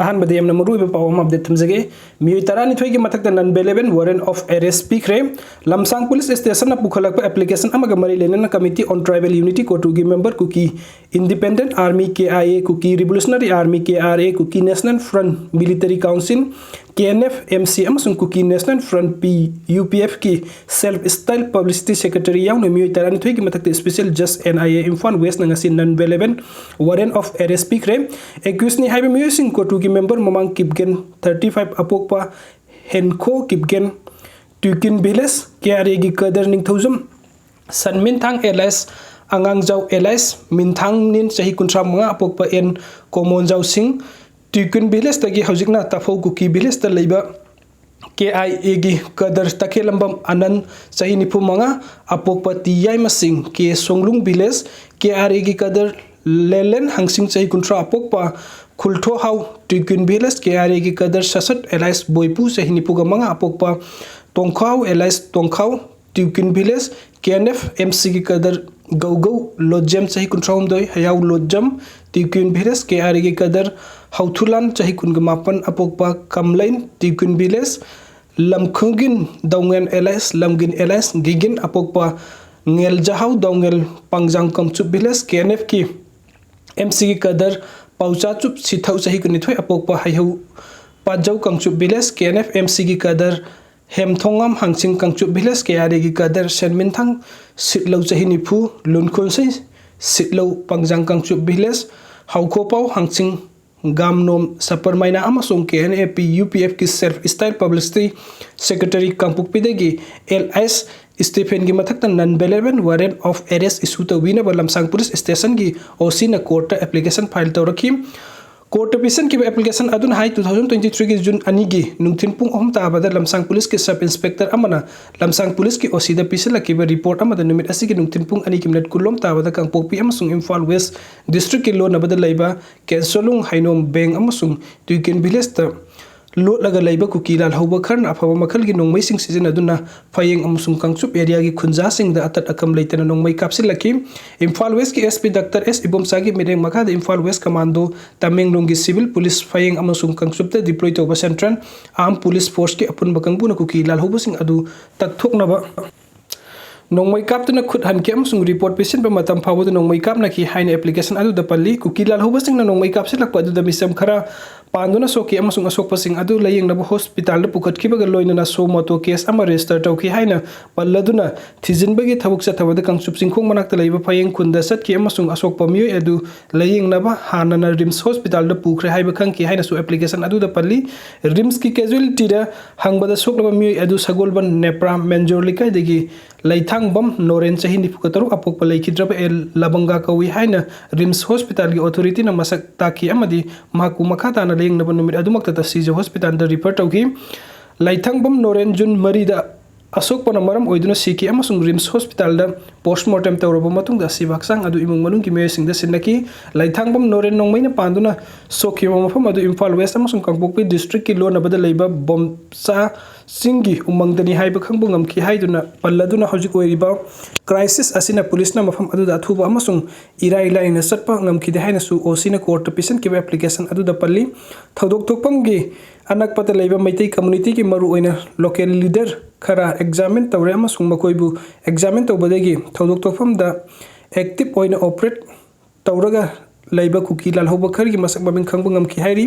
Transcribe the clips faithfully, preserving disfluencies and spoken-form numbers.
ꯑꯍꯥꯟꯕꯗ ꯌꯥꯝꯅ ꯃꯔꯨꯑꯣꯏꯕ ꯄꯥꯎ ꯑꯃ ꯑꯞꯗꯦꯠ ꯊꯝꯖꯒꯦ꯫ ꯃꯤꯑꯣꯏ ꯇꯔꯥꯅꯤꯊꯣꯏꯒꯤ ꯃꯊꯛꯇ non bail warrant of arrest ꯄꯤꯈ꯭ꯔꯦ꯫ ꯂꯝꯁꯥꯡ ꯄꯨꯂꯤꯁ ꯁ꯭ꯇꯦꯁꯟꯅ ꯄꯨꯈꯠꯂꯛꯄ ꯑꯦꯄ꯭ꯂꯤꯀꯦꯁꯟ ꯑꯃꯒ ꯃꯔꯤ ꯂꯩꯅꯅ Committee on Tribal Unity, COTUꯒꯤ member Kuki Independent Army, K I A, Kuki Revolutionary Army, K R A, Kuki National Front, Military Council, K N F M C ꯑꯃꯁꯨꯡ Kuki National Front, P U P ꯑꯦꯐꯀꯤ Self Style Publicity Secretary ꯌꯥꯎꯅ ꯃꯤꯑꯣꯏ ꯇꯔꯥꯅꯤꯊꯣꯏꯒꯤ ꯃꯊꯛꯇ Special Judge, N I A, Imphal ꯋꯦꯁꯅ ꯉꯁꯤ non bail warrant of arrest ꯄꯤꯈ꯭ꯔꯦ꯫ Accusedꯅꯤ ꯍꯥꯏꯕ ꯃꯤꯑꯣꯏꯁꯤꯡ COTUꯒꯤ ꯃꯦꯝꯕꯔ ꯃꯃꯥꯡ Kipgen, thirty five, ꯑꯄꯣꯛꯄ ꯍꯦꯟꯈꯣ Kipgen, ꯇ꯭ꯌꯨꯀꯤꯟ village, ꯀꯦ ꯑꯥꯔ ꯑꯦꯒꯤ ꯀꯗꯔ ꯅꯤꯡꯊꯧꯖꯝ ꯁꯟꯃꯤꯟꯊꯥꯡ alias ꯑꯉꯥꯡꯖꯥꯎ alias ꯃꯤꯟꯊꯥꯡꯅꯤꯟ, ꯆꯍꯤ ꯀꯨꯟꯊ꯭ꯔꯥ ꯃꯉꯥ, ꯑꯄꯣꯛꯄ ꯑꯦꯟ ꯀꯣꯃꯣꯟꯖꯥꯎ ꯁꯤꯡ, ꯇ꯭ꯌꯨꯀꯤꯟ ꯚꯤꯂꯦꯖꯇꯒꯤ ꯍꯧꯖꯤꯛꯅ ꯇꯥꯐꯧ ꯀꯨꯀꯤ ꯚꯤꯂꯦꯖꯇ ꯂꯩꯕ ꯀꯦ ꯑꯥꯏ ꯑꯦꯒꯤ ꯀꯗꯔ ꯇꯈꯦꯜꯂꯝꯕꯝ ꯑꯅꯟ, ꯆꯍꯤ ꯅꯤꯐꯨ ꯃꯉꯥ, ꯑꯄꯣꯛꯄ ꯇꯤ ꯌꯥꯏꯃꯁꯤꯡ, ꯀꯦ ꯁꯣꯡꯂꯨꯡ ꯚꯤꯂꯦꯖ, ꯀꯦ ꯑꯥꯔ ꯑꯦꯒꯤ ꯀꯗꯔ ꯂꯦꯂꯦꯟ ꯍꯪꯁꯤꯡ, ꯆꯍꯤ ꯀꯨꯟꯊ꯭ꯔꯥ, ꯑꯄꯣꯛꯄ ꯈꯨꯜꯊꯣꯍꯥꯎ ꯇ꯭ꯌꯨꯀꯤꯟ ꯚꯤꯂꯦꯖ, ꯀꯦ ꯑꯥꯔ ꯑꯦꯒꯤ ꯀꯗꯔ ꯁꯁꯠ alias ꯕꯣꯏꯄꯨ, ꯆꯍꯤ ꯅꯤꯐꯨꯒ ꯃꯉꯥ, ꯑꯄꯣꯛꯄ ꯇꯣꯡꯈꯥꯎ alias ꯇꯣꯡꯈꯥꯎ ꯇ꯭ꯌꯨꯀꯤꯟ village, K N F M ꯁꯤꯒꯤ ꯀꯗꯔ ꯒꯧꯒꯧ ꯂꯣꯠꯖꯦꯝ, ꯆꯍꯤ ꯀꯨꯟꯊ꯭ꯔꯥꯍꯨꯝꯗꯣꯏ, ꯍꯌꯥꯎ ꯂꯣꯠꯖꯝ ꯇ꯭ꯌꯨꯀꯤꯟ ꯚꯤꯂꯦꯖ, ꯀꯦ ꯑꯥꯔ ꯑꯦꯒꯤ ꯀꯗꯔ ꯍꯧꯊꯨꯂꯥꯟ, ꯆꯍꯤ ꯀꯨꯟꯒ ꯃꯥꯄꯟ, ꯑꯄꯣꯛꯄ ꯀꯝꯂꯩꯟ ꯇ꯭ꯌꯨꯀꯤꯟ village, Lamkhugin Doungel alias Lamgin alias Gigin, ꯑꯄꯣꯛꯄ ꯉꯦꯜꯖꯍꯥꯎ ꯗꯧꯉꯦꯜ, ꯄꯥꯡꯖꯥꯡ ꯀꯥꯡꯆꯨꯞ ꯚꯤꯂꯦꯖ, ꯀꯦ ꯑꯦꯟ ꯑꯦꯐꯀꯤ ꯑꯦꯝ ꯁꯤꯒꯤ ꯀꯗꯔ ꯄꯥꯎꯆꯥꯆꯨꯞ ꯁꯤꯊꯧ, ꯆꯍꯤ ꯀꯨꯟꯅꯤꯊꯣꯏ, ꯑꯄꯣꯛꯄ ꯍꯩꯍꯧ ꯄꯥꯖꯧ Kangchup village, K N F M ꯁꯤꯒꯤ ꯀꯗꯔ ꯍꯦꯝꯊꯣꯡꯉꯥꯝ ꯍꯥꯡꯆꯤꯡ ꯀꯥꯡꯆꯨꯞ ꯚꯤꯂꯦꯖ, ꯀꯦ ꯑꯥꯔ ꯑꯦꯒꯤ ꯀꯗꯔ ꯁꯦꯟꯃꯤꯟꯊꯥꯡ ꯁꯤꯠꯂꯧ, ꯆꯍꯤ ꯅꯤꯐꯨ, ꯂꯨꯟꯈꯨꯟꯁꯩ ꯁꯤꯠꯂꯧ, ꯄꯥꯡꯖꯥꯡ ꯀꯥꯡꯆꯨꯞ ꯚꯤꯂꯦꯖ, ꯍꯥꯎꯈꯣꯄꯥꯎ ꯍꯥꯡꯆꯤꯡ, ꯒꯥꯝꯅꯣꯝ ꯁꯄꯔꯃꯥꯏꯅꯥ ꯑꯃꯁꯨꯡ K N A P U P ꯑꯦꯐꯀꯤ Self Style Publicity Secretary ꯀꯥꯡꯄꯣꯛꯄꯤꯗꯒꯤ ꯑꯦꯜ ꯑꯦꯁ ꯁ꯭ꯇꯤꯐꯦꯟꯒꯤ ꯃꯊꯛꯇ non bail warrant of arrest issue ꯇꯧꯕꯤꯅꯕ ꯂꯝꯁꯥꯡ ꯄꯨꯂꯤꯁ ꯁ꯭ꯇꯦꯁꯟꯒꯤ ꯑꯣ ꯁꯤꯅ ꯀꯣꯔꯠꯇ ꯑꯦꯄ꯭ꯂꯤꯀꯦꯁꯟ ꯐꯥꯏꯜ ꯇꯧꯔꯛꯈꯤ꯫ ꯀꯣꯔꯠꯇ ꯄꯤꯁꯤꯟꯈꯤꯕ ꯑꯦꯄ꯭ꯂꯤꯀꯦꯁꯟ ꯑꯗꯨꯅ ꯍꯥꯏ, two thousand twenty threeꯒꯤ ꯖꯨꯟ ꯑꯅꯤꯒꯤ ꯅꯨꯡꯊꯤꯜ ꯄꯨꯡ ꯑꯍꯨꯝ ꯇꯥꯕꯗ ꯂꯝꯁꯥꯡ ꯄꯨꯂꯤꯁꯀꯤ ꯁꯕ ꯏꯟꯁꯄꯦꯛꯇꯔ ꯑꯃꯅ ꯂꯝꯁꯥꯡ ꯄꯨꯂꯤꯁꯀꯤ ꯑꯣ ꯁꯤꯗ ꯄꯤꯁꯤꯜꯂꯛꯈꯤꯕ ꯔꯤꯄꯣꯔꯠ ꯑꯃꯗ ꯅꯨꯃꯤꯠ ꯑꯁꯤꯒꯤ ꯅꯨꯡꯊꯤꯜ ꯄꯨꯡ ꯑꯅꯤꯒꯤ ꯃꯤꯅꯠ ꯀꯨꯟꯂꯣꯝ ꯇꯥꯕꯗ ꯀꯥꯡꯄꯣꯛꯄꯤ ꯑꯃꯁꯨꯡ ꯏꯝꯐꯥꯜ ꯋꯦꯁ ꯗꯤꯁꯇ꯭ꯔꯤꯛꯀꯤ ꯂꯣꯟꯅꯕꯗ ꯂꯩꯕ ꯀꯦꯟꯁꯣꯂꯨꯡ, ꯍꯩꯅꯣꯝ ꯕꯦꯡ ꯑꯃꯁꯨꯡ ꯇꯨꯏꯀꯦꯟ ꯚꯤꯂꯦꯖꯇ ꯂꯣꯠꯂꯒ ꯂꯩꯕ ꯀꯨꯀꯤ ꯂꯥꯜꯍꯧꯕ ꯈꯔꯅ ꯑꯐꯕ ꯃꯈꯜꯒꯤ ꯅꯣꯡꯃꯩꯁꯤꯡ ꯁꯤꯖꯤꯟꯅꯗꯨꯅ ꯐꯌꯦꯡ ꯑꯃꯁꯨꯡ ꯀꯥꯡꯆꯨꯞ ꯑꯦꯔꯤꯌꯥꯒꯤ ꯈꯨꯟꯖꯥꯁꯤꯡꯗ ꯑꯇꯠ ꯑꯀꯝ ꯂꯩꯇꯅ ꯅꯣꯡꯃꯩ ꯀꯥꯞꯁꯤꯜꯂꯛꯈꯤ꯫ ꯏꯝꯐꯥꯜ ꯋꯦꯁꯀꯤ SP ꯗꯥꯛꯇꯔ ꯑꯦꯁ ꯏꯕꯣꯝꯆꯥꯒꯤ ꯃꯤꯠꯌꯦꯡ ꯃꯈꯥꯗ ꯏꯝꯐꯥꯜ ꯋꯦꯁ ꯀꯃꯥꯟꯗꯣ, ꯇꯃꯦꯡꯂꯣꯡꯒꯤ ꯁꯤꯚꯤꯜ ꯄꯨꯂꯤꯁ ꯐꯌꯦꯡ ꯑꯃꯁꯨꯡ ꯀꯥꯡꯆꯨꯞꯇ ꯗꯤꯄ꯭ꯂꯣꯏ ꯇꯧꯕ ꯁꯦꯟꯇ꯭ꯔꯦꯜ ꯑꯥꯔꯝ ꯄꯨꯂꯤꯁ ꯐꯣꯔꯁꯀꯤ ꯑꯄꯨꯟꯕ ꯀꯥꯡꯕꯨꯅ ꯀꯨꯀꯤ ꯂꯥꯜꯍꯧꯕꯁꯤꯡ ꯑꯗꯨ ꯇꯛꯊꯣꯛꯅꯕ ꯅꯣꯡꯃꯩ ꯀꯥꯞꯇꯨꯅ ꯈꯨꯠ ꯍꯟꯈꯤ ꯑꯃꯁꯨꯡ ꯔꯤꯄꯣꯔꯠ ꯄꯤꯁꯤꯟꯕ ꯃꯇꯝ ꯐꯥꯎꯕꯗ ꯅꯣꯡꯃꯩ ꯀꯥꯞꯅꯈꯤ ꯍꯥꯏꯅ ꯑꯦꯄ꯭ꯂꯤꯀꯦꯁꯟ ꯑꯗꯨꯗ ꯄꯜꯂꯤ꯫ ꯀꯨꯀꯤ ꯂꯥꯜꯍꯧꯕꯁꯤꯡꯅ ꯅꯣꯡꯃꯩ ꯀꯥꯞꯁꯤꯜꯂꯛꯄ ꯑꯗꯨꯗ ꯃꯤꯆꯝ ꯈꯔ ꯄꯥꯟꯗꯨꯅ ꯁꯣꯛꯈꯤ ꯑꯃꯁꯨꯡ ꯑꯁꯣꯛꯄꯁꯤꯡ ꯑꯗꯨ ꯂꯥꯌꯦꯡꯅꯕ ꯍꯣꯁꯄꯤꯇꯥꯜꯗ ꯄꯨꯈꯠꯈꯤꯕꯒ ꯂꯣꯏꯅꯅ ꯁꯣ ꯃꯣꯇꯣ ꯀꯦꯁ ꯑꯃ ꯔꯦꯖꯤꯁꯇꯔ ꯇꯧꯈꯤ ꯍꯥꯏꯅ ꯄꯜꯂꯗꯨꯅ, ꯊꯤꯖꯤꯟꯕꯒꯤ ꯊꯕꯛ ꯆꯠꯊꯕꯗ ꯀꯥꯡꯆꯨꯞ ꯆꯤꯡꯈꯣꯡ ꯃꯅꯥꯛꯇ ꯂꯩꯕ ꯐꯌꯦꯡ ꯈꯨꯟꯗ ꯆꯠꯈꯤ ꯑꯃꯁꯨꯡ ꯑꯁꯣꯛꯄ ꯃꯤꯑꯣꯏ ꯑꯗꯨ ꯂꯥꯌꯦꯡꯅꯕ ꯍꯥꯟꯅꯅ ꯔꯤꯝꯁ ꯍꯣꯁꯄꯤꯇꯥꯜꯗ ꯄꯨꯈ꯭ꯔꯦ ꯍꯥꯏꯕ ꯈꯪꯈꯤ ꯍꯥꯏꯅꯁꯨ ꯑꯦꯄ꯭ꯂꯤꯀꯦꯁꯟ ꯑꯗꯨꯗ ꯄꯜꯂꯤ꯫ ꯔꯤꯝꯁꯀꯤ ꯀꯦꯖꯨꯑꯦꯂꯤꯇꯤꯗ ꯍꯪꯕꯗ ꯁꯣꯛꯂꯕ ꯃꯤꯑꯣꯏ ꯑꯗꯨ ꯁꯒꯣꯜꯕꯟ ꯅꯦꯄ꯭ꯔꯥ ꯃꯦꯟꯖꯣꯔ ꯂꯩꯀꯥꯏꯗꯒꯤ ꯂꯩꯊꯥꯡꯕꯝ ꯅꯣꯔꯦꯟ, ꯆꯍꯤ ꯅꯤꯐꯨꯒ ꯇꯔꯨꯛ, ꯑꯄꯣꯛꯄ ꯂꯩꯈꯤꯗ꯭ꯔꯕ ꯑꯦꯜ ꯂꯕꯪꯒꯥ ꯀꯧꯏ ꯍꯥꯏꯅ ꯔꯤꯝꯁ ꯍꯣꯁꯄꯤꯇꯥꯜꯒꯤ ꯑꯣꯊꯣꯔꯤꯇꯤꯅ ꯃꯁꯛ ꯇꯥꯛꯈꯤ ꯑꯃꯗꯤ ꯃꯍꯥꯛꯄꯨ ꯃꯈꯥ ꯇꯥꯅ ꯂꯥꯌꯦꯡꯅꯕ ꯅꯨꯃꯤꯠ ꯑꯗꯨꯃꯛꯇꯗ ꯁꯤꯖ ꯍꯣꯁꯄꯤꯇꯥꯜꯗ ꯔꯤꯐꯔ ꯇꯧꯈꯤ꯫ ꯂꯩꯊꯥꯡꯕꯝ ꯅꯣꯔꯦꯟ ꯖꯨꯟ ꯃꯔꯤꯗ ꯑꯁꯣꯛꯄꯅ ꯃꯔꯝ ꯑꯣꯏꯗꯨꯅ ꯁꯤꯈꯤ ꯑꯃꯁꯨꯡ ꯔꯤꯝꯁ ꯍꯣꯁꯄꯤꯇꯥꯜꯗ ꯄꯣꯁꯃꯣꯔꯇꯦꯝ ꯇꯧꯔꯕ ꯃꯇꯨꯡꯗ ꯑꯁꯤꯕ ꯍꯛꯆꯥꯡ ꯑꯗꯨ ꯏꯃꯨꯡ ꯃꯅꯨꯡꯒꯤ ꯃꯤꯑꯣꯏꯁꯤꯡꯗ ꯁꯤꯟꯅꯈꯤ꯫ ꯂꯩꯊꯥꯡꯕꯝ ꯅꯣꯔꯦꯟ ꯅꯣꯡꯃꯩꯅ ꯄꯥꯟꯗꯨꯅ ꯁꯣꯛꯈꯤꯕ ꯃꯐꯝ ꯑꯗꯨ ꯏꯝꯐꯥꯜ ꯋꯦꯁ ꯑꯃꯁꯨꯡ ꯀꯥꯡꯄꯣꯛꯄꯤ ꯗꯤꯁꯇ꯭ꯔꯤꯛꯀꯤ ꯂꯣꯟꯅꯕꯗ ꯂꯩꯕ ꯕꯣꯝꯆꯥ ꯆꯤꯡꯒꯤ ꯎꯃꯪꯗꯅꯤ ꯍꯥꯏꯕ ꯈꯪꯕ ꯉꯝꯈꯤ ꯍꯥꯏꯗꯨꯅ ꯄꯜꯂꯗꯨꯅ, ꯍꯧꯖꯤꯛ ꯑꯣꯏꯔꯤꯕ ꯀ꯭ꯔꯥꯏꯁꯤꯁ ꯑꯁꯤꯅ ꯄꯨꯂꯤꯁꯅ ꯃꯐꯝ ꯑꯗꯨꯗ ꯑꯊꯨꯕ ꯑꯃꯁꯨꯡ ꯏꯔꯥꯏ ꯂꯥꯏꯅ ꯆꯠꯄ ꯉꯝꯈꯤꯗꯦ ꯍꯥꯏꯅꯁꯨ OCꯅ ꯀꯣꯔꯠꯇ ꯄꯤꯁꯤꯟꯈꯤꯕ ꯑꯦꯄ꯭ꯂꯤꯀꯦꯁꯟ ꯑꯗꯨꯗ ꯄꯜꯂꯤ꯫ ꯊꯧꯗꯣꯛ ꯊꯣꯛꯐꯝꯒꯤ ꯑꯅꯛꯄꯗ ꯂꯩꯕ ꯃꯩꯇꯩ ꯀꯝꯃꯨꯅꯤꯇꯤꯒꯤ ꯃꯔꯨꯑꯣꯏꯅ ꯂꯣꯀꯦꯜ ꯂꯤꯗꯔ ꯈꯔ ꯑꯦꯛꯖꯥꯃꯤꯟ ꯇꯧꯔꯦ ꯑꯃꯁꯨꯡ ꯃꯈꯣꯏꯕꯨ ꯑꯦꯛꯖꯥꯃꯤꯟ ꯇꯧꯕꯗꯒꯤ ꯊꯧꯗꯣꯛ ꯊꯣꯛꯐꯝꯗ ꯑꯦꯛꯇꯤꯚ ꯑꯣꯏꯅ ꯑꯣꯄꯔꯦꯠ ꯇꯧꯔꯒ ꯂꯩꯕ ꯀꯨꯀꯤ ꯂꯥꯜꯍꯧꯕ ꯈꯔꯒꯤ ꯃꯁꯛ ꯃꯃꯤꯡ ꯈꯪꯕ ꯉꯝꯈꯤ ꯍꯥꯏꯔꯤ꯫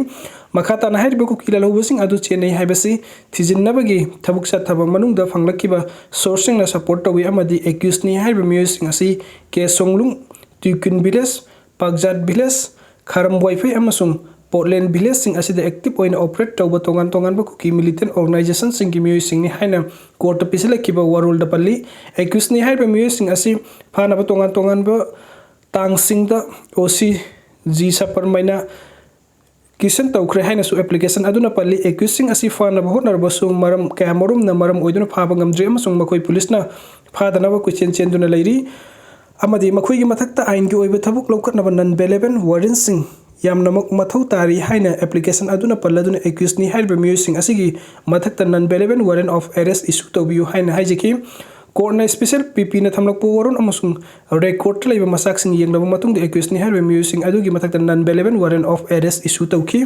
ꯃꯈꯥ ꯇꯥꯅ ꯍꯥꯏꯔꯤꯕ ꯀꯨꯀꯤ ꯂꯥꯜꯍꯧꯕꯁꯤꯡ ꯑꯗꯨ ꯆꯦꯟꯅꯩ ꯍꯥꯏꯕꯁꯤ ꯊꯤꯖꯤꯟꯅꯕꯒꯤ ꯊꯕꯛ ꯆꯠꯊꯕ ꯃꯅꯨꯡꯗ ꯐꯪꯂꯛꯈꯤꯕ ꯁꯣꯔꯁꯁꯤꯡꯅ ꯁꯄꯣꯔꯠ ꯇꯧꯏ ꯑꯃꯗꯤ ꯑꯦꯀ꯭ꯌꯨꯁꯅꯤ ꯍꯥꯏꯔꯤꯕ ꯃꯤꯑꯣꯏꯁꯤꯡ ꯑꯁꯤ ꯀꯦ ꯁꯣꯡꯂꯨꯡ, ꯇ꯭ꯌꯨꯀꯤꯟ ꯚꯤꯂꯦꯖ, ꯄꯥꯛꯖꯥꯠ ꯚꯤꯂꯦꯖ, ꯈꯥꯔꯝ ꯋꯥꯏꯐꯩ ꯑꯃꯁꯨꯡ ꯄꯣꯠꯂꯦꯟ ꯚꯤꯂꯦꯖꯁꯤꯡ ꯑꯁꯤꯗ ꯑꯦꯛꯇꯤꯚ ꯑꯣꯏꯅ ꯑꯣꯄꯔꯦꯠ ꯇꯧꯕ ꯇꯣꯉꯥꯟ ꯇꯣꯉꯥꯟꯕ ꯀꯨꯀꯤ ꯃꯤꯂꯤꯇꯦꯟ ꯑꯣꯔꯒꯅꯥꯏꯖꯦꯁꯟꯁꯤꯡꯒꯤ ꯃꯤꯑꯣꯏꯁꯤꯡꯅꯤ ꯍꯥꯏꯅ ꯀꯣꯔꯠꯇ ꯄꯤꯁꯤꯜꯂꯛꯈꯤꯕ ꯋꯥꯔꯣꯜꯗ ꯄꯜꯂꯤ꯫ ꯑꯦꯀ꯭ꯌꯨꯁꯅꯤ ꯍꯥꯏꯔꯤꯕ ꯃꯤꯑꯣꯏꯁꯤꯡ ꯑꯁꯤ ꯐꯥꯅꯕ ꯇꯣꯉꯥꯟ ꯇꯣꯉꯥꯟꯕ ꯇꯥꯡꯁꯤꯡꯗ OC ꯖꯤ ꯁꯄꯔꯃꯩꯅ ꯀꯤꯁꯟ ꯇꯧꯈ꯭ꯔꯦ ꯍꯥꯏꯅꯁꯨ ꯑꯦꯄ꯭ꯂꯤꯀꯦꯁꯟ ꯑꯗꯨꯅ ꯄꯜꯂꯤ꯫ ꯑꯦꯀ꯭ꯌꯨꯁꯁꯤꯡ ꯑꯁꯤ ꯐꯥꯅꯕ ꯍꯣꯠꯅꯔꯕꯁꯨ ꯃꯔꯝ ꯀꯌꯥꯃꯔꯨꯝꯅ ꯃꯔꯝ ꯑꯣꯏꯗꯨꯅ ꯐꯥꯕ ꯉꯝꯗ꯭ꯔꯤ ꯑꯃꯁꯨꯡ ꯃꯈꯣꯏ ꯄꯨꯂꯤꯁꯅ ꯐꯥꯗꯅꯕ ꯀꯣꯏꯆꯦꯟ ꯆꯦꯟꯗꯨꯅ ꯂꯩꯔꯤ ꯑꯃꯗꯤ ꯃꯈꯣꯏꯒꯤ ꯃꯊꯛꯇ ꯑꯥꯏꯟꯒꯤ ꯑꯣꯏꯕ ꯊꯕꯛ ꯂꯧꯈꯠꯅꯕ ꯅꯟ ꯕꯦꯂꯦꯕꯦꯟ ꯋꯥꯔꯦꯟꯁꯤꯡ ꯌꯥꯝꯅꯃꯛ ꯃꯊꯧ ꯇꯥꯔꯤ ꯍꯥꯏꯅ application ꯑꯗꯨꯅ ꯄꯜꯂꯗꯨꯅ accused ꯅꯤ ꯍꯥꯏꯔꯤꯕ ꯃꯤꯑꯣꯏꯁꯤꯡ ꯑꯁꯤꯒꯤ ꯃꯊꯛꯇ non bailable warrant of arrest issue ꯇꯧꯕꯤꯌꯨ ꯍꯥꯏꯅ ꯍꯥꯏꯖꯈꯤ꯫ Court ꯅ special P P ꯅ ꯊꯝꯂꯛꯄ warrant ꯑꯃꯁꯨꯡ record ꯇ ꯂꯩꯕ ꯃꯆꯥꯛꯁꯤꯡ ꯌꯦꯡꯂꯕ ꯃꯇꯨꯡꯗ accused ꯅꯤ ꯍꯥꯏꯔꯤꯕ ꯃꯤꯑꯣꯏꯁꯤꯡ ꯑꯗꯨꯒꯤ ꯃꯊꯛꯇ non bailable warrant of arrest issue ꯇꯧꯈꯤ꯫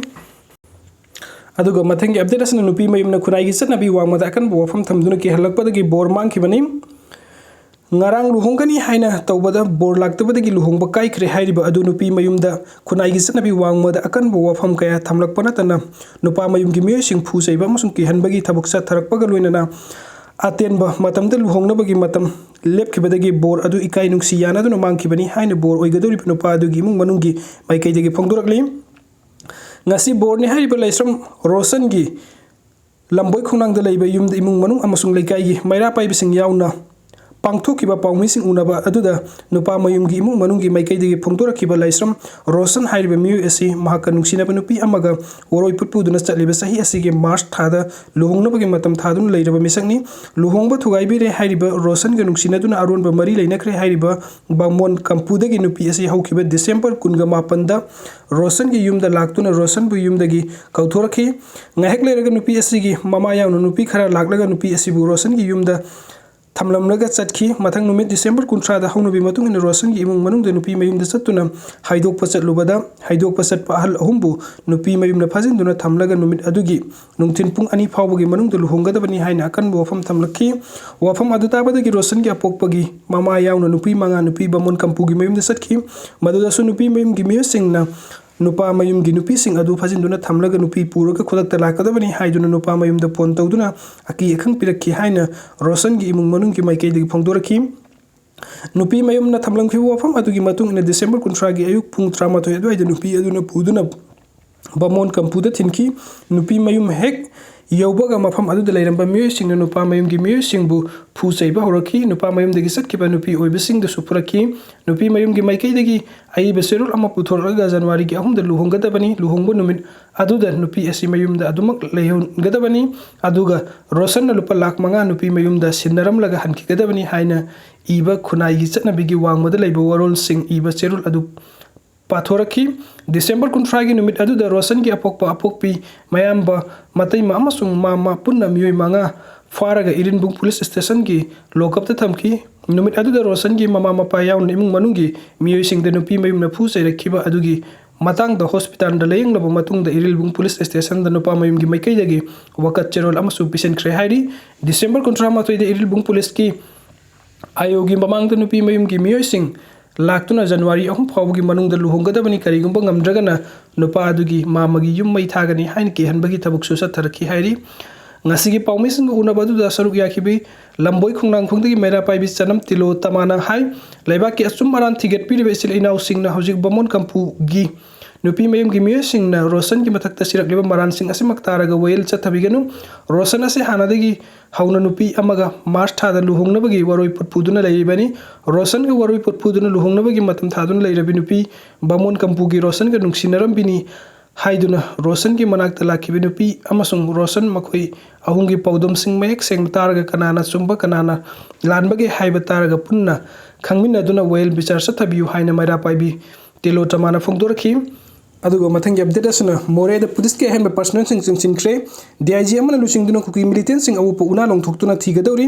ꯑꯗꯨꯒ ꯃꯊꯪꯒꯤ update ꯑꯁꯤꯅ ꯅꯨꯄꯤ ꯃꯌꯨꯝꯅ ꯈꯨꯟꯅꯥꯏꯒꯤ ꯆꯠꯅꯕꯤ ꯋꯥꯡꯃꯗ ꯑꯀꯟꯕ ꯋꯥꯐꯝ ꯊꯝꯗꯨꯅ ꯀꯤꯍꯜꯂꯛꯄꯗꯒꯤ ꯕꯣꯔ ꯃꯥꯡꯈꯤꯕꯅꯤ꯫ ꯉꯔꯥꯡ ꯂꯨꯍꯣꯡꯒꯅꯤ ꯍꯥꯏꯅ ꯇꯧꯕꯗ ꯕꯣꯔ ꯂꯥꯛꯇꯕꯗꯒꯤ ꯂꯨꯍꯣꯡꯕ ꯀꯥꯏꯈ꯭ꯔꯦ ꯍꯥꯏꯔꯤꯕ ꯑꯗꯨ ꯅꯨꯄꯤ ꯃꯌꯨꯝꯗ ꯈꯨꯟꯅꯥꯏꯒꯤ ꯆꯠꯅꯕꯤ ꯋꯥꯡꯃꯗ ꯑꯀꯟꯕ ꯋꯥꯐꯝ ꯀꯌꯥ ꯊꯝꯂꯛꯄ ꯅꯠꯇꯅ ꯅꯨꯄꯥ ꯃꯌꯨꯝꯒꯤ ꯃꯤꯑꯣꯏꯁꯤꯡ ꯐꯨ ꯆꯩꯕ ꯑꯃꯁꯨꯡ ꯀꯤꯍꯟꯕꯒꯤ ꯊꯕꯛ ꯆꯠꯊꯔꯛꯄꯒ ꯂꯣꯏꯅꯅ ꯑꯇꯦꯟꯕ ꯃꯇꯝꯗ ꯂꯨꯍꯣꯡꯅꯕꯒꯤ ꯃꯇꯝ ꯂꯦꯞꯈꯤꯕꯗꯒꯤ ꯕꯣꯔ ꯑꯗꯨ ꯏꯀꯥꯏ ꯅꯨꯡꯁꯤ ꯌꯥꯅꯗꯨꯅ ꯃꯥꯡꯈꯤꯕꯅꯤ ꯍꯥꯏꯅ ꯕꯣꯔ ꯑꯣꯏꯒꯗꯧꯔꯤꯕ ꯅꯨꯄꯥ ꯑꯗꯨꯒꯤ ꯏꯃꯨꯡ ꯃꯅꯨꯡꯒꯤ ꯃꯥꯏꯀꯩꯗꯒꯤ ꯐꯣꯡꯗꯣꯔꯛꯂꯤ꯫ ꯉꯁꯤ ꯕꯣꯔꯅꯤ ꯍꯥꯏꯔꯤꯕ ꯂꯥꯏꯁ꯭ꯔꯝ ꯔꯣꯁꯟꯒꯤ ꯂꯝꯕꯣꯏ ꯈꯣꯡꯅꯥꯡꯗ ꯂꯩꯕ ꯌꯨꯝꯗ ꯏꯃꯨꯡ ꯃꯅꯨꯡ ꯑꯃꯁꯨꯡ ꯂꯩꯀꯥꯏꯒꯤ ꯃꯩꯔꯥ ꯄꯥꯏꯕꯁꯤꯡ ꯌꯥꯎꯅ ꯄꯥꯡꯊꯣꯛꯈꯤꯕ ꯄꯥꯎꯃꯤꯁꯤꯡ ꯎꯅꯕ ꯑꯗꯨꯗ ꯅꯨꯄꯥ ꯃꯌꯨꯝꯒꯤ ꯏꯃꯨꯡ ꯃꯅꯨꯡꯒꯤ ꯃꯥꯏꯀꯩꯗꯒꯤ ꯐꯣꯡꯗꯣꯔꯛꯈꯤꯕ ꯂꯥꯏꯁ꯭ꯔꯝ ꯔꯣꯁꯟ ꯍꯥꯏꯔꯤꯕ ꯃꯤꯑꯣꯏ ꯑꯁꯤ ꯃꯍꯥꯛꯀ ꯅꯨꯡꯁꯤꯅꯕ ꯅꯨꯄꯤ ꯑꯃꯒ ꯋꯥꯔꯣꯏ ꯄꯨꯠꯄꯨꯗꯨꯅ ꯆꯠꯂꯤꯕ ꯆꯍꯤ ꯑꯁꯤꯒꯤ ꯃꯥꯔꯆ ꯊꯥꯗ ꯂꯨꯍꯣꯡꯅꯕꯒꯤ ꯃꯇꯝ ꯊꯥꯗꯨꯅ ꯂꯩꯔꯕ ꯃꯤꯁꯛꯅꯤ꯫ ꯂꯨꯍꯣꯡꯕ ꯊꯨꯒꯥꯏꯕꯤꯔꯦ ꯍꯥꯏꯔꯤꯕ ꯔꯣꯁꯟꯒ ꯅꯨꯡꯁꯤꯅꯗꯨꯅ ꯑꯔꯣꯟꯕ ꯃꯔꯤ ꯂꯩꯅꯈ꯭ꯔꯦ ꯍꯥꯏꯔꯤꯕ ꯕꯥꯃꯣꯟ ꯀꯝꯄꯨꯗꯒꯤ ꯅꯨꯄꯤ ꯑꯁꯤ ꯍꯧꯈꯤꯕ ꯗꯤꯁꯦꯝꯕꯔ ꯀꯨꯟꯒ ꯃꯥꯄꯟꯗ ꯔꯣꯁꯟꯒꯤ ꯌꯨꯝꯗ ꯂꯥꯛꯇꯨꯅ ꯔꯣꯁꯟꯕꯨ ꯌꯨꯝꯗꯒꯤ ꯀꯧꯊꯣꯔꯛꯈꯤ꯫ ꯉꯥꯏꯍꯥꯛ ꯂꯩꯔꯒ ꯅꯨꯄꯤ ꯑꯁꯤꯒꯤ ꯃꯃꯥ ꯌꯥꯎꯅ ꯅꯨꯄꯤ ꯈꯔ ꯂꯥꯛꯂꯒ ꯅꯨꯄꯤ ꯑꯁꯤꯕꯨ ꯔꯣꯁꯟꯒꯤ ꯌꯨꯝꯗ ꯊꯝꯂꯝꯂꯒ ꯆꯠꯈꯤ꯫ ꯃꯊꯪ ꯅꯨꯃꯤꯠ ꯗꯤꯁꯦꯝꯕꯔ ꯀꯨꯟꯊ꯭ꯔꯥꯗ ꯍꯧꯅꯕꯤ ꯃꯇꯨꯡ ꯏꯟꯅ ꯔꯣꯁꯟꯒꯤ ꯏꯃꯨꯡ ꯃꯅꯨꯡꯗ ꯅꯨꯄꯤ ꯃꯌꯨꯝꯗ ꯆꯠꯇꯨꯅ ꯍꯥꯏꯗꯣꯛꯄ ꯆꯠꯂꯨꯕꯗ, ꯍꯥꯏꯗꯣꯛꯄ ꯆꯠꯄ ꯑꯍꯜ ꯑꯍꯨꯝꯕꯨ ꯅꯨꯄꯤ ꯃꯌꯨꯝꯅ ꯐꯥꯖꯤꯟꯗꯨꯅ ꯊꯝꯂꯒ ꯅꯨꯃꯤꯠ ꯑꯗꯨꯒꯤ ꯅꯨꯡꯊꯤꯜ ꯄꯨꯡ ꯑꯅꯤ ꯐꯥꯎꯕꯒꯤ ꯃꯅꯨꯡꯗ ꯂꯨꯍꯣꯡꯒꯗꯕꯅꯤ ꯍꯥꯏꯅ ꯑꯀꯟꯕ ꯋꯥꯐꯝ ꯊꯝꯂꯛꯈꯤ꯫ ꯋꯥꯐꯝ ꯑꯗꯨ ꯇꯥꯕꯗꯒꯤ ꯔꯣꯁꯟꯒꯤ ꯑꯄꯣꯛꯄꯒꯤ ꯃꯃꯥ ꯌꯥꯎꯅ ꯅꯨꯄꯤ ꯃꯉꯥ ꯅꯨꯄꯤ ꯕꯥꯃꯣꯟ ꯀꯝꯄꯨꯒꯤ ꯃꯌꯨꯝꯗ ꯆꯠꯈꯤ꯫ ꯃꯗꯨꯗꯁꯨ ꯅꯨꯄꯤ ꯃꯌꯨꯝꯒꯤ ꯃꯤꯑꯣꯏꯁꯤꯡꯅ ꯅꯨꯄꯥ ꯃꯌꯨꯝꯒꯤ ꯅꯨꯄꯤꯁꯤꯡ ꯑꯗꯨ ꯐꯥꯖꯤꯟꯗꯨꯅ ꯊꯝꯂꯒ ꯅꯨꯄꯤ ꯄꯨꯔꯒ ꯈꯨꯗꯛꯇ ꯂꯥꯛꯀꯗꯕꯅꯤ ꯍꯥꯏꯗꯨꯅ ꯅꯨꯄꯥ ꯃꯌꯨꯝꯗ ꯐꯣꯟ ꯇꯧꯗꯨꯅ ꯑꯀꯤ ꯑꯈꯪ ꯄꯤꯔꯛꯈꯤ ꯍꯥꯏꯅ ꯔꯣꯁꯟꯒꯤ ꯏꯃꯨꯡ ꯃꯅꯨꯡꯒꯤ ꯃꯥꯏꯀꯩꯗꯒꯤ ꯐꯣꯡꯗꯣꯔꯛꯈꯤ꯫ ꯅꯨꯄꯤ ꯃꯌꯨꯝꯅ ꯊꯝꯂꯝꯈꯤꯕ ꯋꯥꯐꯝ ꯑꯗꯨꯒꯤ ꯃꯇꯨꯡ ꯏꯟꯅ ꯗꯤꯁꯦꯝꯕꯔ ꯀꯨꯟꯊ꯭ꯔꯥꯒꯤ ꯑꯌꯨꯛ ꯄꯨꯡ ꯇꯔꯥꯃꯥꯊꯣꯏ ꯑꯗꯨꯋꯥꯏꯗ ꯅꯨꯄꯤ ꯑꯗꯨꯅ ꯄꯨꯗꯨꯅ ꯕꯥꯃꯣꯟ ꯀꯝꯄꯨꯗ ꯊꯤꯟꯈꯤ꯫ ꯅꯨꯄꯤ ꯃꯌꯨꯝ ꯍꯦꯛ ꯌꯧꯕꯒ ꯃꯐꯝ ꯑꯗꯨꯗ ꯂꯩꯔꯝꯕ ꯃꯤꯑꯣꯏꯁꯤꯡꯅ ꯅꯨꯄꯥ ꯃꯌꯨꯝꯒꯤ ꯃꯤꯑꯣꯏꯁꯤꯡꯕꯨ ꯐꯨ ꯆꯩꯕ ꯍꯧꯔꯛꯈꯤ꯫ ꯅꯨꯄꯥ ꯃꯌꯨꯝꯗꯒꯤ ꯆꯠꯈꯤꯕ ꯅꯨꯄꯤ ꯑꯣꯏꯕꯁꯤꯡꯗꯁꯨ ꯐꯨꯔꯛꯈꯤ꯫ ꯅꯨꯄꯤ ꯃꯌꯨꯝꯒꯤ ꯃꯥꯏꯀꯩꯗꯒꯤ ꯑꯏꯕ ꯆꯦꯔꯣꯜ ꯑꯃ ꯄꯨꯊꯣꯔꯛꯂꯒ ꯖꯅꯋꯥꯔꯤꯒꯤ ꯑꯍꯨꯝꯗ ꯂꯨꯍꯣꯡꯒꯗꯕꯅꯤ, ꯂꯨꯍꯣꯡꯕ ꯅꯨꯃꯤꯠ ꯑꯗꯨꯗ ꯅꯨꯄꯤ ꯑꯁꯤ ꯃꯌꯨꯝꯗ ꯑꯗꯨꯃꯛ ꯂꯩꯍꯟꯒꯗꯕꯅꯤ, ꯑꯗꯨꯒ ꯔꯣꯁꯟꯅ ꯂꯨꯄꯥ ꯂꯥꯈ ꯃꯉꯥ ꯅꯨꯄꯤ ꯃꯌꯨꯝꯗ ꯁꯤꯟꯅꯔꯝꯂꯒ ꯍꯟꯈꯤꯒꯗꯕꯅꯤ ꯍꯥꯏꯅ ꯏꯕ ꯈꯨꯟꯅꯥꯏꯒꯤ ꯆꯠꯅꯕꯤꯒꯤ ꯋꯥꯡꯃꯗ ꯂꯩꯕ ꯋꯥꯔꯣꯜꯁꯤꯡ ꯏꯕ ꯆꯦꯔꯣꯜ ꯑꯗꯨ ꯄꯥꯊꯣꯔꯛꯈꯤ꯫ ꯗꯤꯁꯦꯝꯕꯔ ꯀꯨꯟꯊ꯭ꯔꯥꯒꯤ ꯅꯨꯃꯤꯠ ꯑꯗꯨꯗ ꯔꯣꯁꯟꯒꯤ ꯑꯄꯣꯛꯄ ꯑꯄꯣꯛꯄꯤ, ꯃꯌꯥꯝꯕ, ꯃꯇꯩꯃ ꯑꯃꯁꯨꯡ ꯃꯥꯃ ꯄꯨꯟꯅ ꯃꯤꯑꯣꯏ ꯃꯉꯥ ꯐꯥꯔꯒ ꯏꯔꯤꯜꯕꯨꯡ ꯄꯨꯂꯤꯁ ꯁ꯭ꯇꯦꯁꯟꯒꯤ ꯂꯣꯀꯞꯇ ꯊꯝꯈꯤ꯫ ꯅꯨꯃꯤꯠ ꯑꯗꯨꯗ ꯔꯣꯁꯟꯒꯤ ꯃꯃꯥ ꯃꯄꯥ ꯌꯥꯎꯅ ꯏꯃꯨꯡ ꯃꯅꯨꯡꯒꯤ ꯃꯤꯑꯣꯏꯁꯤꯡꯗ ꯅꯨꯄꯤ ꯃꯌꯨꯝꯅ ꯐꯨ ꯆꯩꯔꯛꯈꯤꯕ ꯑꯗꯨꯒꯤ ꯃꯇꯥꯡꯗ ꯍꯣꯁꯄꯤꯇꯥꯜꯗ ꯂꯥꯌꯦꯡꯂꯕ ꯃꯇꯨꯡꯗ ꯏꯔꯤꯜꯕꯨꯡ ꯄꯨꯂꯤꯁ ꯁ꯭ꯇꯦꯁꯟꯗ ꯅꯨꯄꯥ ꯃꯌꯨꯝꯒꯤ ꯃꯥꯏꯀꯩꯗꯒꯤ ꯋꯥꯀꯠ ꯆꯦꯔꯣꯜ ꯑꯃꯁꯨ ꯄꯤꯁꯤꯟꯈ꯭ꯔꯦ ꯍꯥꯏꯔꯤ꯫ ꯗꯤꯁꯦꯝꯕꯔ ꯀꯨꯟꯊ꯭ꯔꯥ ꯃꯥꯊꯣꯏꯗ ꯏꯔꯤꯜꯕꯨꯡ ꯄꯨꯂꯤꯁꯀꯤ ꯑꯥꯏ ꯑꯣꯒꯤ ꯃꯃꯥꯡꯗ ꯅꯨꯄꯤ ꯃꯌꯨꯝꯒꯤ ꯃꯤꯑꯣꯏꯁꯤꯡ ꯂꯥꯛꯇꯨꯅ ꯖꯅꯋꯥꯔꯤ ꯑꯍꯨꯝ ꯐꯥꯎꯕꯒꯤ ꯃꯅꯨꯡꯗ ꯂꯨꯍꯣꯡꯒꯗꯕꯅꯤ, ꯀꯔꯤꯒꯨꯝꯕ ꯉꯝꯗ꯭ꯔꯒꯅ ꯅꯨꯄꯥ ꯑꯗꯨꯒꯤ ꯃꯥꯃꯒꯤ ꯌꯨꯝ ꯃꯩ ꯊꯥꯒꯅꯤ ꯍꯥꯏꯅ ꯀꯤꯍꯟꯕꯒꯤ ꯊꯕꯛꯁꯨ ꯆꯠꯊꯔꯛꯈꯤ ꯍꯥꯏꯔꯤ꯫ ꯉꯁꯤꯒꯤ ꯄꯥꯎꯃꯤꯁꯤꯡꯒ ꯎꯅꯕ ꯑꯗꯨꯗ ꯁꯔꯨꯛ ꯌꯥꯈꯤꯕꯤ ꯂꯝꯕꯣꯏ ꯈꯣꯡꯅꯥꯡꯈꯣꯡꯗꯒꯤ ꯃꯩꯔꯥ ꯄꯥꯏꯕꯤ ꯆꯅꯝ ꯇꯤꯂꯣ ꯇꯃꯥꯅ ꯍꯥꯏ, ꯂꯩꯕꯥꯛꯀꯤ ꯑꯆꯨꯝ ꯑꯔꯥꯟ ꯊꯤꯒꯠꯄꯤꯔꯤꯕ ꯏꯆꯤꯜ ꯏꯅꯥꯎꯁꯤꯡꯅ ꯍꯧꯖꯤꯛ ꯕꯥꯃꯣꯟ ꯀꯝꯄꯨꯒꯤ ꯅꯨꯄꯤ ꯃꯌꯨꯝꯒꯤ ꯃꯤꯑꯣꯏꯁꯤꯡꯅ ꯔꯣꯁꯟꯒꯤ ꯃꯊꯛꯇ ꯁꯤꯔꯛꯂꯤꯕ ꯃꯔꯥꯟꯁꯤꯡ ꯑꯁꯤꯃꯛ ꯇꯥꯔꯒ ꯋꯥꯌꯦꯜ ꯆꯠꯊꯕꯤꯒꯅꯨ꯫ ꯔꯣꯁꯟ ꯑꯁꯤ ꯍꯥꯟꯅꯗꯒꯤ ꯍꯧꯅ ꯅꯨꯄꯤ ꯑꯃꯒ ꯃꯥꯔꯆ ꯊꯥꯗ ꯂꯨꯍꯣꯡꯅꯕꯒꯤ ꯋꯥꯔꯣꯏ ꯄꯣꯠ ꯄꯨꯗꯨꯅ ꯂꯩꯔꯤꯕꯅꯤ꯫ ꯔꯣꯁꯟꯒ ꯋꯥꯔꯣꯏ ꯄꯣꯠ ꯄꯨꯗꯨꯅ ꯂꯨꯍꯣꯡꯅꯕꯒꯤ ꯃꯇꯝ ꯊꯥꯗꯨꯅ ꯂꯩꯔꯕꯤ ꯅꯨꯄꯤ ꯕꯥꯃꯣꯟ ꯀꯝꯄꯨꯒꯤ ꯔꯣꯁꯟꯒ ꯅꯨꯡꯁꯤꯅꯔꯝꯕꯤꯅꯤ ꯍꯥꯏꯗꯨꯅ ꯔꯣꯁꯟꯒꯤ ꯃꯅꯥꯛꯇ ꯂꯥꯛꯈꯤꯕ ꯅꯨꯄꯤ ꯑꯃꯁꯨꯡ ꯔꯣꯁꯟ ꯃꯈꯣꯏ ꯑꯍꯨꯝꯒꯤ ꯄꯥꯎꯗꯝꯁꯤꯡ ꯃꯌꯦꯛ ꯁꯦꯡꯅ ꯇꯥꯔꯒ ꯀꯅꯥꯅ ꯆꯨꯝꯕ ꯀꯅꯥꯅ ꯂꯥꯟꯕꯒꯦ ꯍꯥꯏꯕ ꯇꯥꯔꯒ ꯄꯨꯟꯅ ꯈꯪꯃꯤꯟꯅꯗꯨꯅ ꯋꯥꯌꯦꯜ ꯕꯤꯆꯥꯔ ꯆꯠꯊꯕꯤꯌꯨ ꯍꯥꯏꯅ ꯃꯩꯔꯥ ꯄꯥꯏꯕꯤ ꯇꯤꯂꯣ ꯇꯃꯥꯅ ꯐꯣꯡꯗꯣꯔꯛꯈꯤ꯫ ꯑꯗꯨꯒ ꯃꯊꯪꯒꯤ ꯑꯞꯗꯦꯠ ꯑꯁꯤꯅ ꯃꯣꯔꯦꯗ ꯄꯨꯂꯤꯁꯀꯤ ꯑꯍꯦꯟꯕ ꯄꯔꯁꯅꯦꯜꯁꯤꯡ ꯆꯤꯡꯁꯤꯟꯈ꯭ꯔꯦ꯫ ꯗꯤ ꯑꯥꯏ ꯖꯤ ꯑꯃꯅ ꯂꯨꯆꯤꯡꯗꯨꯅ ꯀꯨꯀꯤ ꯃꯤꯂꯤꯇꯦꯟꯁꯤꯡ ꯑꯎꯞꯄ ꯎꯅꯥ ꯂꯣꯡꯊꯣꯛꯇꯨꯅ ꯊꯤꯒꯗꯧꯔꯤ꯫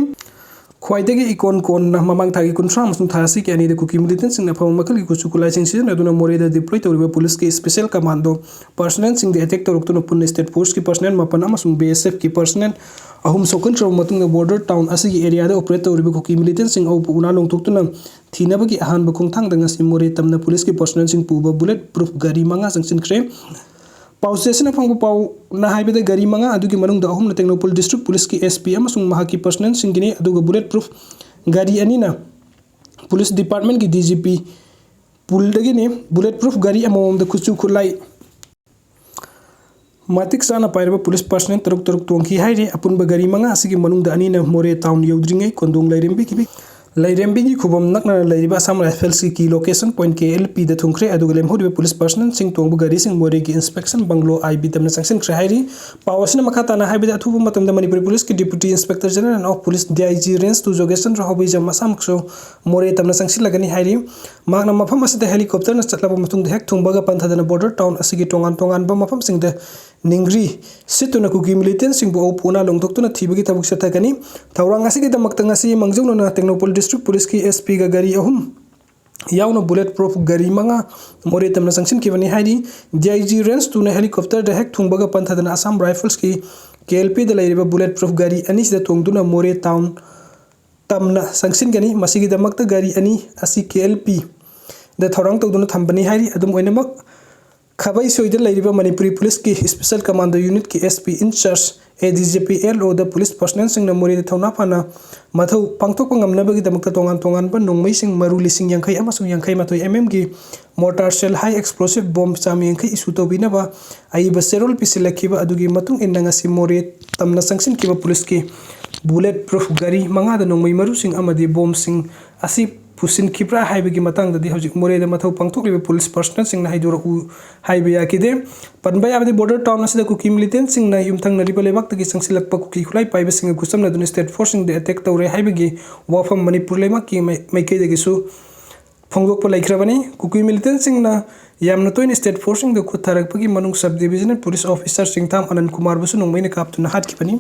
ꯈ꯭ꯋꯥꯏꯗꯒꯤ ꯏꯀꯣꯟ ꯀꯣꯟꯅ ꯃꯃꯥꯡ ꯊꯥꯒꯤ ꯀꯨꯟꯊ꯭ꯔꯥ ꯑꯃꯁꯨꯡ ꯊꯥ ꯑꯁꯤꯒꯤ ꯑꯅꯤꯗ ꯀꯨꯀꯤ ꯃꯤꯂꯤꯇꯦꯟꯁꯤꯡꯅ ꯑꯐꯕ ꯃꯈꯜꯒꯤ ꯀꯨꯠꯁꯨ ꯈꯨꯠꯂꯥꯏꯁꯤꯡ ꯁꯤꯖꯤꯟꯅꯗꯨꯅ ꯃꯣꯔꯦꯗ ꯗꯤꯄ꯭ꯂꯣꯏ ꯇꯧꯔꯤꯕ ꯄꯨꯂꯤꯁꯀꯤ ꯁ꯭ꯄꯦꯁꯦꯜ ꯀꯃꯥꯟꯗꯣ ꯄꯔꯁꯅꯦꯜꯁꯤꯡꯗ ꯑꯦꯇꯦꯛ ꯇꯧꯔꯛꯇꯨꯅ ꯄꯨꯟꯅ ꯁ꯭ꯇꯦꯠ ꯐꯣꯔꯁꯀꯤ ꯄꯔꯁꯅꯦꯜ ꯃꯥꯄꯟ ꯑꯃꯁꯨꯡ ꯕꯤ ꯑꯦꯁ ꯑꯦꯐꯀꯤ ꯄꯔꯁꯅꯦꯜ ꯑꯍꯨꯝ ꯁꯣꯛꯍꯟꯈ꯭ꯔꯕ ꯃꯇꯨꯡꯗ ꯕꯣꯔꯗꯔ ꯇꯥꯎꯟ ꯑꯁꯤꯒꯤ ꯑꯦꯔꯤꯌꯥꯗ ꯑꯣꯄꯔꯦꯠ ꯇꯧꯔꯤꯕ ꯀꯨꯀꯤ ꯃꯤꯂꯤꯇꯦꯟꯁꯤꯡ ꯑꯎꯞꯄ ꯎꯅꯥ ꯂꯣꯡꯊꯣꯛꯇꯨꯅ ꯊꯤꯅꯕꯒꯤ ꯑꯍꯥꯟꯕ ꯈꯣꯡꯊꯥꯡꯗ ꯉꯁꯤ ꯃꯣꯔꯦ ꯇꯝꯅ ꯄꯨꯂꯤꯁꯀꯤ ꯄꯔꯁꯅꯦꯜꯁꯤꯡ ꯄꯨꯕ ꯕꯨꯂꯦꯠ ꯄ꯭ꯔꯨꯐ ꯒꯥꯔꯤ ꯃꯉꯥ ꯆꯪꯁꯤꯟꯈ꯭ꯔꯦ꯫ ꯄꯥꯎꯆꯦꯁꯤꯅ ꯐꯪꯕ ꯄꯥꯎꯅ ꯍꯥꯏꯕꯗ ꯒꯥꯔꯤ ꯃꯉꯥ ꯑꯗꯨꯒꯤ ꯃꯅꯨꯡꯗ ꯑꯍꯨꯝꯅ ꯇꯦꯡꯅꯧꯄꯜ ꯗꯤꯁꯇ꯭ꯔꯤꯛ ꯄꯨꯂꯤꯁꯀꯤ ꯑꯦꯁ ꯄꯤ ꯑꯃꯁꯨꯡ ꯃꯍꯥꯛꯀꯤ ꯄꯔꯁꯅꯦꯜꯁꯤꯡꯒꯤꯅꯤ, ꯑꯗꯨꯒ ꯕꯨꯂꯦꯠ ꯄ꯭ꯔꯨꯐ ꯒꯥꯔꯤ ꯑꯅꯤꯅ ꯄꯨꯂꯤꯁ ꯗꯤꯄꯥꯔꯠꯃꯦꯟꯒꯤ D G P ꯄꯨꯜꯗꯒꯤꯅꯤ꯫ Bullet proof ꯒꯥꯔꯤ ꯑꯃꯃꯝꯗ ꯈꯨꯠꯁꯨ ꯈꯨꯠꯂꯥꯏ ꯃꯇꯤꯛ ꯆꯥꯅ ꯄꯥꯏꯔꯕ ꯄꯨꯂꯤꯁ ꯄꯔꯁꯅꯦꯜ ꯇꯔꯨꯛ ꯇꯔꯨꯛ ꯇꯣꯡꯈꯤ ꯍꯥꯏꯔꯤ꯫ ꯑꯄꯨꯟꯕ ꯒꯥꯔꯤ ꯃꯉꯥ ꯑꯁꯤꯒꯤ ꯃꯅꯨꯡꯗ ꯑꯅꯤꯅ ꯃꯣꯔꯦ ꯇꯥꯎꯟ ꯌꯧꯗ꯭ꯔꯤꯉꯩ ꯀꯣꯟꯗꯣꯡ ꯂꯩꯔꯦꯝꯕꯤꯈꯤꯕꯤ꯫ ꯂꯩꯔꯦꯝꯕꯤꯒꯤ ꯈꯨꯕꯝ ꯅꯛꯅꯅ ꯂꯩꯔꯤꯕ Assam Riflesꯀꯤ key location point KLPꯗ ꯊꯨꯡꯈ꯭ꯔꯦ꯫ ꯑꯗꯨꯒ ꯂꯦꯝꯍꯧꯔꯤꯕ police personnelꯁꯤꯡ ꯇꯣꯡꯕ ꯒꯥꯔꯤꯁꯤꯡ ꯃꯣꯔꯦꯒꯤ inspection bungalow IB ꯇꯝꯅ ꯆꯪꯁꯤꯟꯈ꯭ꯔꯦ ꯍꯥꯏꯔꯤ꯫ ꯄꯥꯎ ꯑꯁꯤꯅ ꯃꯈꯥ ꯇꯥꯅ ꯍꯥꯏꯕꯗ, ꯑꯊꯨꯕ ꯃꯇꯝꯗ Manipur policeꯀꯤ Deputy Inspector General of Police, DIG, Range two ꯖꯣꯒꯦꯁꯟ ꯔꯍꯧꯕꯤꯖꯝ ꯃꯁꯥꯃꯛꯁꯨ ꯃꯣꯔꯦ ꯇꯝꯅ ꯆꯪꯁꯤꯜꯂꯒꯅꯤ ꯍꯥꯏꯔꯤ꯫ ꯃꯍꯥꯛꯅ ꯃꯐꯝ ꯑꯁꯤꯗ helicopterꯅ ꯆꯠꯂꯕ ꯃꯇꯨꯡꯗ ꯍꯦꯛ ꯊꯨꯡꯕꯒ ꯄꯟꯊꯗꯅ border town ꯑꯁꯤꯒꯤ ꯇꯣꯉꯥꯟ ꯇꯣꯉꯥꯟꯕ ꯃꯐꯝꯁꯤꯡꯗ ꯅꯤꯡꯔꯤ ꯁꯤꯠꯇꯨꯅ ꯀꯨꯀꯤ militantꯁꯤꯡꯕꯨ ꯑꯎ ꯄꯨꯅꯥ ꯂꯣꯡꯊꯣꯛꯇꯨꯅ ꯊꯤꯕꯒꯤ ꯊꯕꯛ ꯆꯠꯊꯒꯅꯤ꯫ ꯊꯧꯔꯥꯡ ꯑꯁꯤꯒꯤꯗꯃꯛꯇ ꯉꯁꯤ ꯃꯥꯡꯖꯧꯅꯅ ꯇꯦꯡꯅꯧꯄꯜ District Policeꯀꯤ SPꯒ ꯒꯥꯔꯤ ꯑꯍꯨꯝ ꯌꯥꯎꯅ bullet proof ꯒꯥꯔꯤ ꯃꯉꯥ ꯃꯣꯔꯦ ꯇꯝꯅ ꯆꯪꯁꯤꯟꯈꯤꯕꯅꯤ ꯍꯥꯏꯔꯤ꯫ DIG Range twoꯅ helicopterꯗ ꯍꯦꯛ ꯊꯨꯡꯕꯒ ꯄꯟꯊꯗꯅ Assam Riflesꯀꯤ KLPꯗ ꯂꯩꯔꯤꯕ bullet proof ꯒꯥꯔꯤ ꯑꯅꯤꯁꯤꯗ ꯇꯣꯡꯗꯨꯅ ꯃꯣꯔꯦ town ꯇꯝꯅ ꯆꯪꯁꯤꯟꯒꯅꯤ꯫ ꯃꯁꯤꯒꯤꯗꯃꯛꯇ ꯒꯥꯔꯤ ꯑꯅꯤ ꯑꯁꯤ KLPꯗ ꯊꯧꯔꯥꯡ ꯇꯧꯗꯨꯅ ꯊꯝꯕꯅꯤ ꯍꯥꯏꯔꯤ꯫ ꯑꯗꯨꯝ ꯑꯣꯏꯅꯃꯛ, ꯈꯥꯕꯩꯁꯣꯏꯗ ꯂꯩꯔꯤꯕ Manipuri policeꯀꯤ Special Commando Unitꯀꯤ SP in charge, ADGP, LOꯗ police personnelꯁꯤꯡꯅ ꯃꯣꯔꯦꯗ ꯊꯧꯅꯥ ꯐꯅ ꯃꯊꯧ ꯄꯥꯡꯊꯣꯛꯄ ꯉꯝꯅꯕꯒꯤꯗꯃꯛꯇ ꯇꯣꯉꯥꯟ ꯇꯣꯉꯥꯟꯕ ꯅꯣꯡꯃꯩꯁꯤꯡ ꯃꯔꯨ ꯂꯤꯁꯤꯡ ꯌꯥꯡꯈꯩ ꯑꯃꯁꯨꯡ ꯌꯥꯡꯈꯩ ꯃꯥꯊꯣꯏ MM ꯒꯤ mortar shell, high explosive bomb ꯆꯥꯝꯃ ꯌꯥꯡꯈꯩ issue ꯇꯧꯕꯤꯅꯕ ꯑꯏꯕ ꯆꯦꯔꯣꯜ ꯄꯤꯁꯤꯜꯂꯛꯈꯤꯕ ꯑꯗꯨꯒꯤ ꯃꯇꯨꯡ ꯏꯟꯅ ꯉꯁꯤ ꯃꯣꯔꯦ ꯇꯝꯅ ꯆꯪꯁꯤꯟꯈꯤꯕ policeꯀꯤ bullet proof ꯒꯥꯔꯤ ꯃꯉꯥꯗ ꯅꯣꯡꯃꯩ ꯃꯔꯨꯁꯤꯡ ꯑꯃꯗꯤ bombꯁꯤꯡ ꯑꯁꯤ ꯄꯨꯁꯤꯟꯈꯤꯕ꯭ꯔꯥ ꯍꯥꯏꯕꯒꯤ ꯃꯇꯥꯡꯗꯗꯤ ꯍꯧꯖꯤꯛ ꯃꯣꯔꯦꯗ ꯃꯊꯧ ꯄꯥꯡꯊꯣꯛꯂꯤꯕ police personnelꯁꯤꯡꯅ ꯍꯥꯏꯗꯣꯔꯛꯎ ꯍꯥꯏꯕ ꯌꯥꯈꯤꯗꯦ꯫ ꯄꯟꯕ ꯌꯥꯕꯗꯤ, border town ꯑꯁꯤꯗ ꯀꯨꯀꯤ militantꯁꯤꯡꯅ ꯌꯨꯝꯊꯪꯅꯔꯤꯕ ꯂꯩꯕꯥꯛꯇꯒꯤ ꯆꯪꯁꯤꯜꯂꯛꯄ ꯀꯨꯀꯤ ꯈꯨꯠꯂꯥꯏ ꯄꯥꯏꯕꯁꯤꯡꯒ ꯈꯨꯠꯁꯝꯅꯗꯨꯅ state forceꯁꯤꯡꯗ attack ꯇꯧꯔꯦ ꯍꯥꯏꯕꯒꯤ ꯋꯥꯐꯝ ꯃꯅꯤꯄꯨꯔ ꯂꯩꯕꯥꯛꯀꯤ ꯃꯥꯏ-, ꯃꯥꯏꯀꯩꯗꯒꯤꯁꯨ ꯐꯣꯡꯗꯣꯛꯄ ꯂꯩꯈ꯭ꯔꯕꯅꯤ꯫ ꯀꯨꯀꯤ militantꯁꯤꯡꯅ ꯌꯥꯝꯅ ꯇꯣꯏꯅ state forceꯁꯤꯡꯗ ꯈꯨꯠ ꯊꯥꯔꯛꯄꯒꯤ ꯃꯅꯨꯡ sub divisional police officer ꯆꯤꯡꯊꯥꯝ ꯑꯅꯟ ꯀꯨꯃꯥꯔꯕꯨꯁꯨ ꯅꯣꯡꯃꯩꯅ ꯀꯥꯞꯇꯨꯅ ꯍꯥꯠꯈꯤꯕꯅꯤ꯫